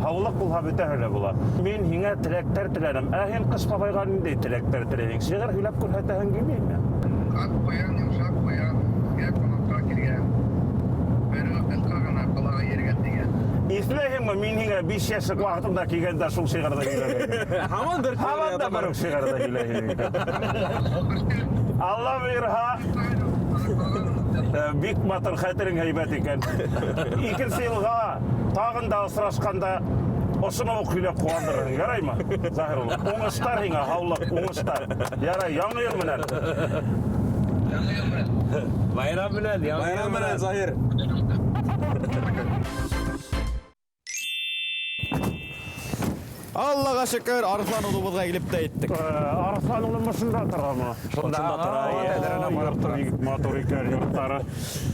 Һаулыҡ булһа бөтәһе лә була. Мин һиңә теләктәр теләнем. Ә һин Ҡыш бабайға ниндәй теләктәр теләйһең? Шиғыр һөйләп күрһәтәһең килмәйме? Аҡ ҡуян, йомшаҡ ҡуян, беҙгә ҡунаҡҡа килгән. Бер ҡыҫҡа ғына ҡолағы ергә тейгән. Иҫләйһеңме, мин һиңә 5 йәшлек ваҡытымда килгәндә шул шиғырҙы һөйләгәйнем. Һаман бер Һаман да бер үк шиғырҙы һөйләйһең. Алла бойорһа, бик матур, хәтерең һәйбәт икән. Икенсе йылға тағын да осрашҡанда ошоно уҡ һөйләп ҡыуандырырһың, яраймы, Заһир улым? Уңыштар һиңә, һаулыҡ, уңыштар. Ярай, яңы йыл менән. Яңы йыл менән. Байрам менән, яңы йыл Байрам менән, менән. Заһир. Аллаға шөкөр, Арыҫлан улыбыҙға килеп тә еттек. Арыҫлан улым ошонда торамы? Шунда тора, тәҙрәнән ҡарап тора. Бик матур икән йорттары.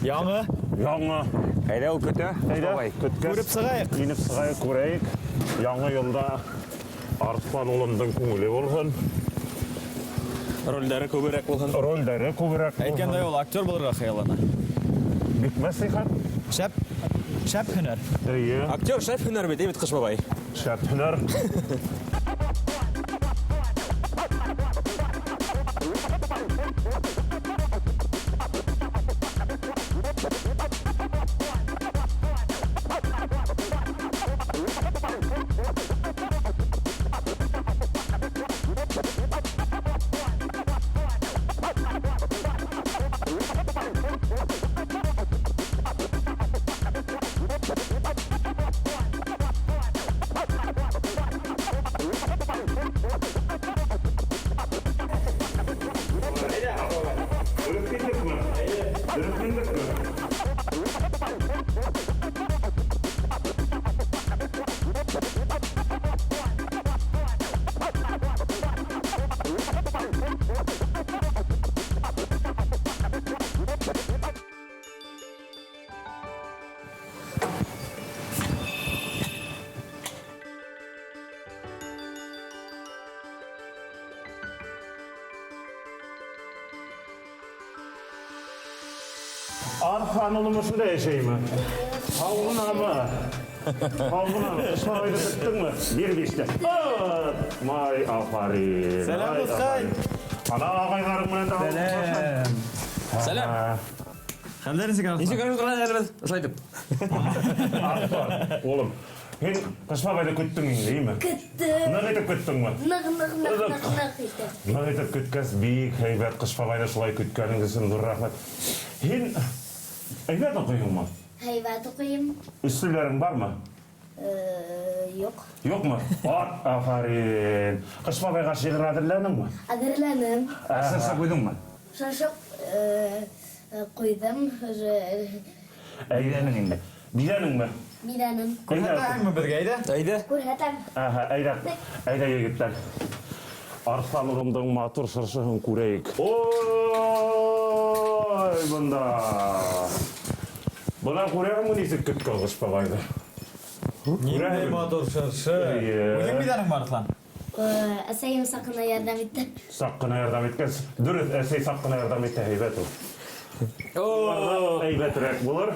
Яңы. Яңы. Әйҙә, ул көтә. Әйҙә, Бабай. көткәс. Күреп сығайыҡ. Инеп сығайыҡ, күрәйек. Яңы йылда Арыҫлан улымдың күңеле булһын. Ролдәре күберәк булһын. Ролдәре күберәк булһын. Әйткәндәй, ул актер булырға хыяллана. Бик мәслихәт. Шәп, шәп һөнәр. Эйе. Актер шәп һөнәр бит, әйбит Ҡыш бабай. Шәп һөнәр. Арыҫлан улым ошонда йәшәйме? Һау ғынамы? Һау ғынамы? Ҡыш бабайҙы көттөңмө? Бир бишле. Май, афарин. Сәләм, Ай, дуҫҡай. афарин. Ана ағайҙарың менән дә Сәләм. Сәләм. Хәлдәр нисек, Арыҫлан? Нисек арыҫлан әле беҙ? Ошолай итеп. Арыҫлан, улым, һин Ҡыш бабайҙы көттөң инде, име? Көттөм. Ныҡ итеп көттөңмө? Ныҡ, ныҡ, ныҡ, ныҡ, ныҡ итеп. Ныҡ итеп көткәс, бик һәйбәт Ҡыш бабайҙы шулай көткәнең өсөн ҙур рәхмәт. Һин һәйбәт уҡыйһыңмы? Һәйбәт уҡыйым. Өслөләрең бармы? Юҡ. Юҡмы? Ат, афарин. Ҡыш бабайға шиғыр әҙерләнеңме? Әҙерләнем. Шыршы ҡуйҙыңмы? Шыршы ҡуйҙым. Әйҙәнең инде. Биҙәнеңме? Биҙәнем. Күрһәтәһеңме беҙгә, әйҙә? Әйҙә. Күрһәтәм. Аһа, әйҙә. Әйҙә, егеттәр. Арыҫлан улымдың матур шыршыһын күрәйек. Ой, бында. Бына күрәһеңме нисек көткән Ҡыш бабайҙы? Ниндәй матур шыршы. Эйе. Үҙең биҙәнеңме, Арыҫлан? Әсәйем саҡ ҡына ярҙам итте. Саҡ ҡына ярҙам иткәс. Дөрөҫ, әсәй саҡ ҡына ярҙам итә, һәйбәт ул. Һәйбәтерәк булыр.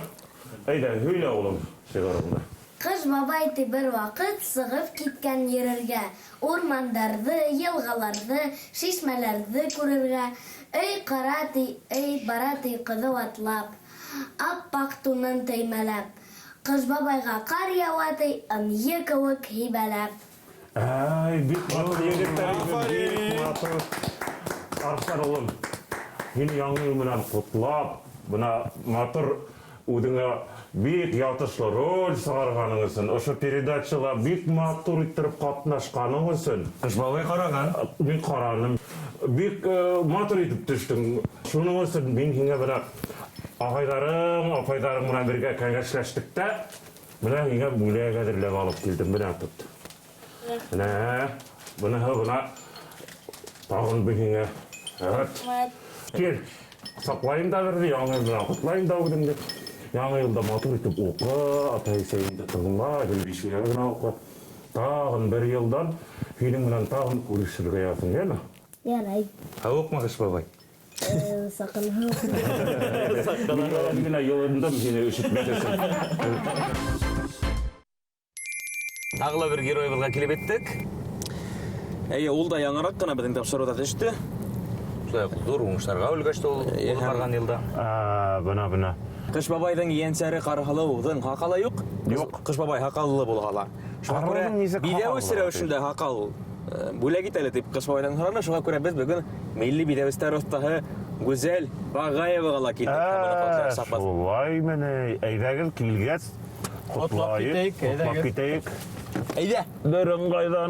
Әйҙә, һөйлә, улым, шиғырыңды. Ҡыш бабай ти бер ваҡыт сығып киткән йөрөргә, урмандарҙы, йылғаларҙы, шишмәләрҙе күрергә. Өй ҡара ти, өй бара ти ҡыҙыу атлап, аппаҡ тунын төймәләп. Ҡыш бабайға ҡар яуа ти, ынйы кеүек һибәләп. Ай, бик матур егеттәр, бик матур. Арыҫлан улым, һине яңы йыл менән ҡотлап, бына матур үҙеңә бик ятышлы роль сығарғаның өсөн, ошо передачала бик матур иттереп ҡатнашҡаның өсөн. Ҡыш бабай ҡараған. Мин ҡараным. Бик матур итеп төштөң. Шуның өсөн мин һиңә бына ағайҙарың, апайҙарың менән бергә кәңәшләштек тә, бына һиңә бүләк әҙерләп алып килдем. Бына тот. Бына, быныһы бына тағын бер һиңә. Рәхмәт. Кил, саҡлайым да берҙе, яңы йыл менән ҡотлайым да үҙеңде. Яңы йылда матур итеп уҡы, атай-әсәйеңде тыңла, гел бишегә генә уҡы. Тағын бер йылдан һинең менән тағын күрешергә яҙһын, йәме? Ярай. Һауыҡмы, Ҡыш бабай? Саҡын һауыҡ. Мин генә йылындым һине өшөтмәҫ өсөн. Тағы ла бер геройыбыҙға килеп еттек. Эйе, ул да яңыраҡ ҡына беҙҙең тапшырыуҙа төштө. Шулай уҡ ҙур уңыштарға өлгәште ул булып барған йылда. Бына, бына. Ҡыш бабайҙың ейәнсәре Ҡарһылыуҙың һаҡалы юҡ. Юҡ. Ҡыш бабай һаҡаллы булһа ла. Шуға күрә Ҡарһылыуҙың нисек биҙәүес һаҡалы рәүешендә һаҡал бүләк итә әле тип Ҡыш бабайҙан һораны. Шуға күрә беҙ бөгөн милли биҙәүестәр оҫтаһы Гүзәл Бағаеваға ла килдек. Шулаймы ни? Әйҙәгеҙ, килгәс, Ҡотлап ҡотлайыҡ, китәйек, ҡотлап әйҙәгеҙ. китәйек. Әйҙә. Бер ыңғайҙан.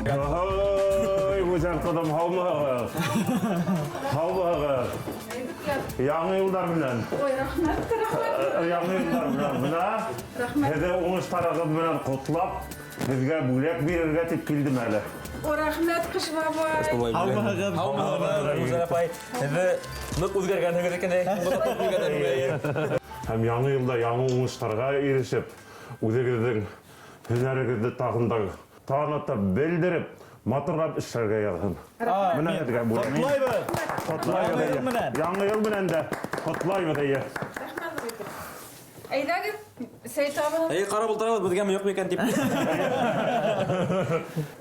Ой, Гүзәл ҡыҙым, һаумыһығыҙ? Һаумыһығыҙ? Яңы йылдар менән. Ой, рәхмәт, рәхмәт. Яңы йылдар менән. Бына Рәхмәт. һеҙҙе уңыштарығыҙ менән ҡотлап, һеҙгә бүләк бирергә тип килдем әле. Ой, рәхмәт, Ҡыш бабай. Һаумыһығыҙ. Һаумыһығыҙ, Гүзәл апай. Һеҙҙе ныҡ үҙгәргәнһегеҙ икән, әй. Һәм яңы йылда яңы уңыштарға ирешеп, үҙегеҙҙең һөнәрегеҙҙе тағын да танытып, белдереп, матурлап эшләргә яҙһын. Бына һеҙгә бүләк. Ҡотлайбыҙ. Ҡотлайбыҙ, Яңы йыл әйе. менән. Яңы йыл менән дә ҡотлайбыҙ, әйе. Рәхмәт, Рәхмәт. Әйҙәгеҙ, сәй табығыҙ. Әй, ҡарап ултырабыҙ, беҙгәме юҡмы икән тип.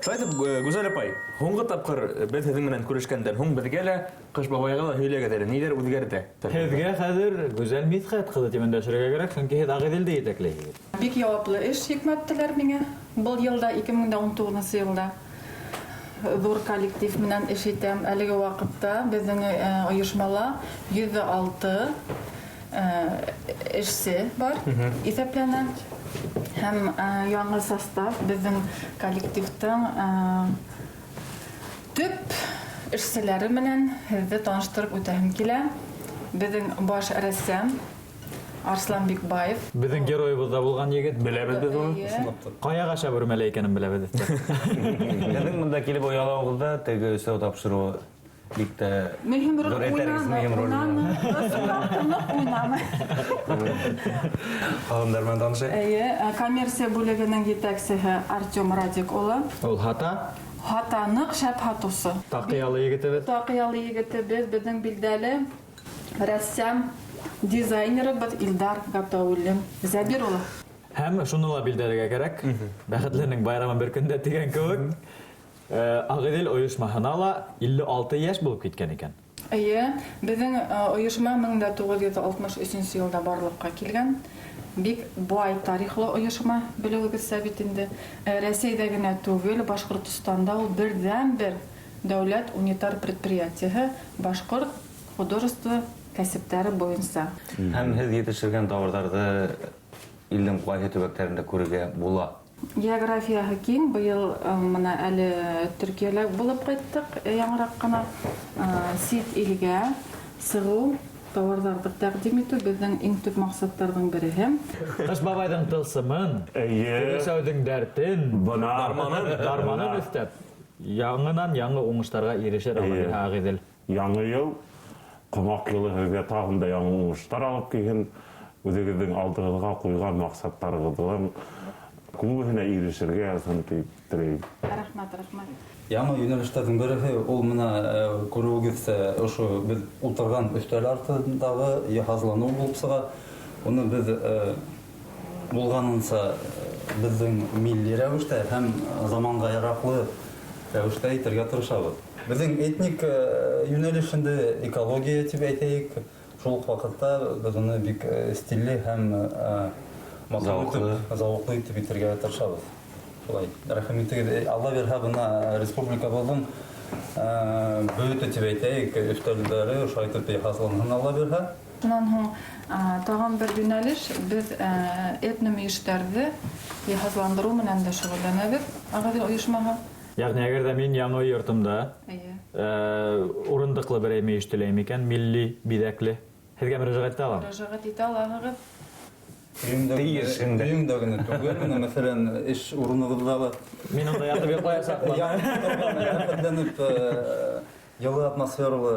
Шулай итеп, Гүзәл апай, һуңғы тапҡыр беҙ һеҙҙең менән күрешкәндән һуң беҙгә лә, Ҡыш бабайға ла һөйләгеҙ әле, ниҙәр үҙгәрҙе? Һеҙгә хәҙер Гүзәл Мидхәт ҡыҙы тип өндәшергә кәрәк, сөнки һеҙ Ағиҙелде етәкләйһегеҙ. Бик яуаплы эш йөкмәттеләр миңә. Был йылда, ике мең дә ун туғыҙынсы йылда ҙур коллектив менән эш итәм. Әлеге ваҡытта беҙҙең ойошмала йөҙ ҙә алты эшсе бар, иҫәпләнә. Һәм яңы состав беҙҙең коллективтың төп эшселәре менән һеҙҙе таныштырып үтәһем килә. Беҙҙең баш рәссам Арслан Бикбаев. Беҙҙең геройыбыҙ ҙа булған егет. Беләбеҙ беҙ уны. Ҡаяға шәп үрмәләй икәнен беләбеҙ. Һеҙҙең бында килеп оялауығыҙҙа теге өсәү тапшырыуы бик тә мөһим роль ҙур этәргес, мөһим роль уйнаны. Уйнаны. Ханымдар менән танышайыҡ. Эйе, коммерция бүлегенең етәксеһе Артем Радик улы. Ул һата. Һата, ныҡ шәп һатыусы. Таҡыялы егетебеҙ. Таҡыялы егетебеҙ, беҙҙең билдәле рәссам, дизайнерыбыҙ Илдар Гатауллин. Зәбир улы. Һәм шуны ла билдәләргә кәрәк. Бәхетленең байрамы бер көндә тигән кеүек. Ағиҙел ойошмаһына ла 56 йәш булып киткән икән. Эйе, беҙҙең ойошма 1963 йылда барлыҡҡа килгән. Бик бай тарихлы ойошма, белеүегеҙсә бит инде. Рәсәйҙә генә түгел, Башҡортостанда ул берҙән-бер дәүләт унитар предприятиеһы башҡорт художество кәсептәре буйынса. Һәм һеҙ етештерген тауарҙарҙы илдең ҡайһы төбәктәрендә күрергә була? Географияһы киң. Быйыл мына әле Төркиәлә булып ҡайттыҡ, яңыраҡ ҡына. Сит илгә сығыу, тауарҙарҙы тәҡдим итеү беҙҙең иң төп маҡсаттарҙың береһе. Ҡыш бабайҙың тылсымын, Көсәүҙең дәртен, дарманын өҫтәп, яңынан яңы уңыштарға ирешер Ағиҙел. Яңы йыл, ҡомаҡ йылы һеҙгә тағын да яңы уңыштар алып килһен. Үҙегеҙҙең алдығыҙға ҡуйған маҡсаттарығыҙҙың күбеһенә ирешергә яҙһын тип теләйем. Рәхмәт, рәхмәт. Яңы йүнәлештәрҙең береһе ул мына күреүегеҙсә ошо беҙ ултырған өҫтәл артындағы йыһазланыу булып сыға. Уны беҙ булғанынса беҙҙең милли рәүештә һәм заманға яраҡлы рәүештә итергә тырышабыҙ. Беҙҙең этник йүнәлешендә экология тип әйтәйек, шул уҡ ваҡытта беҙ уны бик стилле һәм матур итеп, зауыҡлы итеп итергә тырышабыҙ. Шулай, рәхим итегеҙ. Алла бирһә, бына республикабыҙҙың бөтә тип әйтәйек, өҫтәлдәре ошолай итеп йыһазланһын, Алла бирһә. Шунан һуң тағын бер йүнәлеш, беҙ этномөйөштәрҙе йыһазландырыу менән дә шөғөлләнәбеҙ Ағиҙел ойошмаһы. Ягъни, әгәр ҙә мин яңы йортомда урындыҡлы берәй мөйөш теләйем икән, милли биҙәкле, һеҙгә мөрәжәғәт итә алам? Мөрәжәғәт итә алаһығыҙ. Өйөңдә генә түгел, менә мәҫәлән, эш урынығыҙҙа ла. Мин унда ятып йоҡлаясаҡмын. Рәхәтләнеп, йылы атмосфералы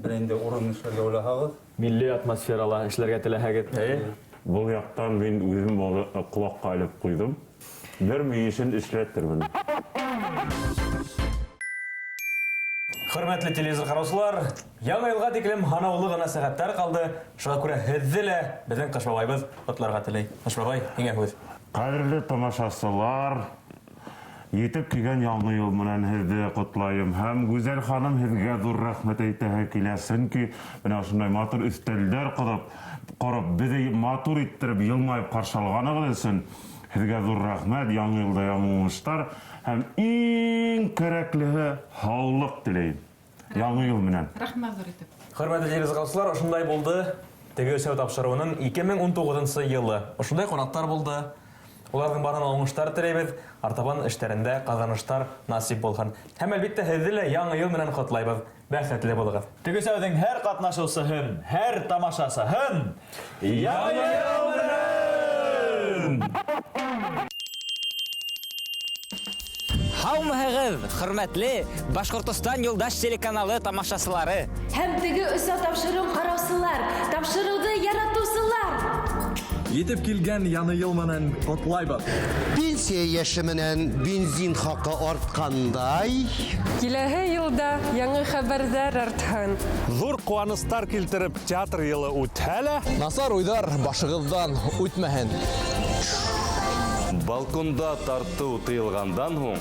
бер инде урын эшләргә уйлаһағыҙ. Милли атмосферала эшләргә теләһәгеҙ. Был яҡтан мин үҙем ҡолаҡҡа элеп ҡуйҙым. Бер мөйөшөн эшләтермен. Хөрмәтле телевизор ҡараусылар, яңы йылға тиклем һанаулы ғына сәғәттәр ҡалды. Шуға күрә һеҙҙе лә беҙҙең Ҡыш бабайыбыҙ ҡотларға теләй. Ҡыш бабай, һиңә һүҙ. Ҡәҙерле тамашасылар, етеп килгән яңы йыл менән һеҙҙе ҡотлайым. Һәм Гүзәл ханым, һеҙгә ҙур рәхмәт әйтәһе килә, сөнки бына ошондай матур өҫтәлдәр ҡороп, беҙҙе матур иттереп йылмайып ҡаршы алғанығыҙ өсөн һеҙгә ҙур рәхмәт. Яңы йылда яңы уңыштар һәм иң кәрәклеһе һаулыҡ теләйем. Яңы йыл менән. Рәхмәт ҙур итеп. Хөрмәтле телевизор ҡараусылар, ошондай булды Теге өсәү тапшырыуының 2019 йылы. Ошондай ҡунаҡтар булды. Уларҙың барыһына уңыштар теләйбеҙ. Артабан эштәрендә ҡаҙаныштар насип булһын. Һәм әлбиттә һеҙҙе лә яңы йыл менән ҡотлайбыҙ. Бәхетле булығыҙ. Теге өсәүҙең һәр ҡатнашыусыһын, һәр тамашасыһын яңы йыл менән! Һаумыһығыҙ, хөрмәтле Башҡортостан юлдаш телеканалы тамашасылары. Һәм теге өсәү тапшырыуын ҡараусылар, тапшырыуҙы яратыусылар. Етеп килгән яңы йыл менән ҡотлайбыҙ. Пенсия йәше менән бензин хаҡы артҡандай. Киләһе йылда яңы хәбәрҙәр артһын. Ҙур ҡыуаныстар килтереп театр йылы үтһә лә, насар уйҙар башығыҙҙан үтмәһен. Балконда тартыу тыйылғандан һуң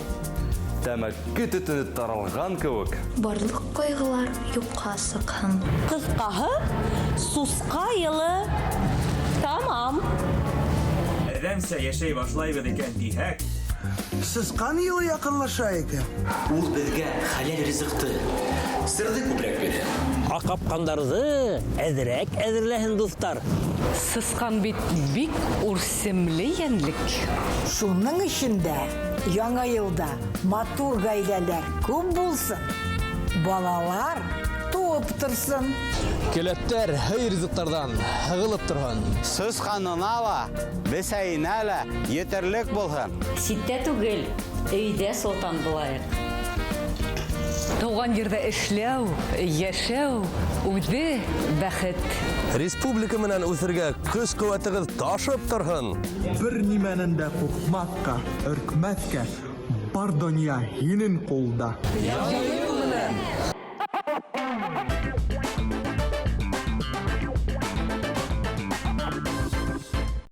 тәмәке төтөнө таралған кеүек. Барлыҡ ҡайғылар юҡҡа сыҡһын. Ҡыҫҡаһы, сусҡа йылы тамам. Әҙәмсә йәшәй башлайбыҙ икән тиһәк, Сысҡан йылы яҡынлаша икән. Ул беҙгә хәләл ризыҡты, сырҙы күберәк бирә. Ә ҡапҡандарҙы әҙерәк әҙерләһен дуҫтар. Сысҡан бит бик үрсемле йәнлек. Шуның өсөн дә яңы йылда матур ғаиләләр күп булсын, балалар тыуып торһон. Келәттәр һый ризыҡтарҙан һығылып торһон. Сысҡанына ла, бесәйенә лә етерлек булһын. Ситтә түгел, өйҙә солтан булайыҡ. Тыуған ерҙә эшләү, йәшәү үҙе бәхет. Республика менән үҫергә көс-ҡеүәтегеҙ ташып торһон. Бер нимәнән дә ҡурҡмаҫҡа, өркмәҫкә, бар донъя һинең ҡулда. Яңы